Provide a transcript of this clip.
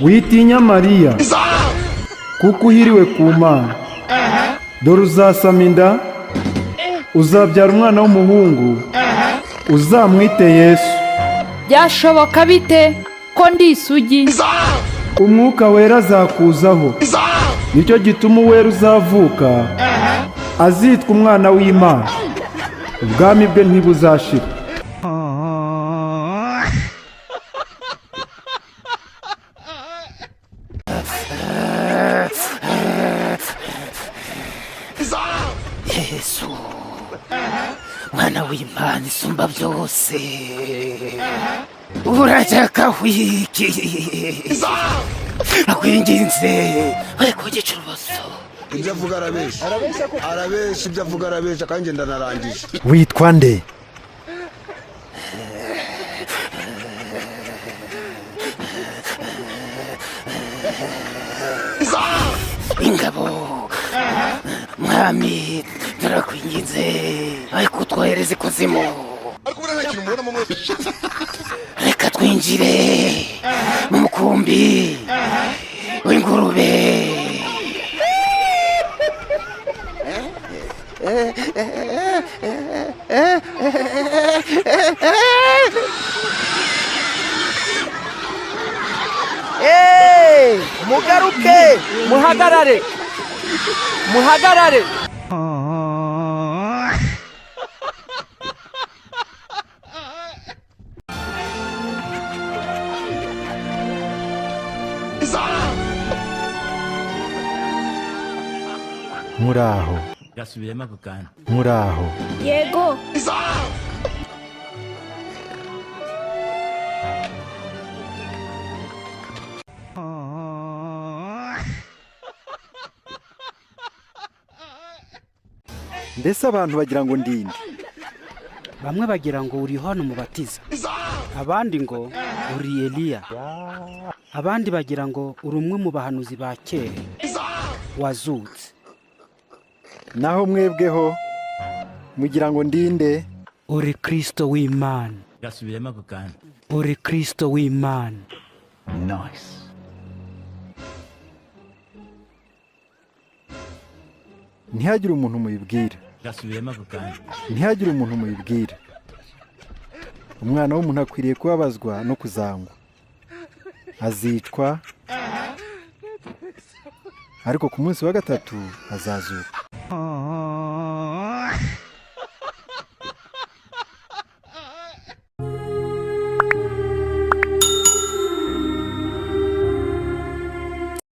Witinya Mariya, kuko uhiriwe ku Mana. Dore uzasama inda, uzabyara umwana w'umuhungu, uzamwite Yesu. Byashoboka bite ko ndi isugi? Umwuka Wera azakuzaho, nicyo gituma uwera uzavuka azitwa Umwana w'Imana. Ubwami bwe ntibuzashira. Yesu, mwana w'Imana isumba byose, urajya wiki akwinginze we kugica urubozo. Ibyo avuga arabeshya, arabeshya, ibyo avuga arabeshya, kandi ngenda narangije. Witwa nde? Ingabo, mwami, turakwinginze ariko utwohereze ikuzimu. Reka twinjire mu mukumbi w'ingurube. Mugaruke, muhagarare, muhagarare! Muraho? Gasubiremo ako kantu. Muraho? Yego. Mbese abantu bagira ngo ndinde? Bamwe bagira ngo uri Yohana Umubatiza, abandi ngo uri Eliya, abandi bagira ngo uri umwe mu bahanuzi ba kera wazutse. Naho mwebweho mugira ngo ndinde? Uri Kristo w'Imana. Gasubiremo ako kantu. Uri Kristo w'Imana. Nice. Ntihagire umuntu mubibwira. Gasubiremo ako kantu. Ntihagire umuntu mubibwira. Umwana w'umuntu akwiriye kubabazwa no kuzangwa, azicwa, ariko ku munsi wa gatatu azazuka.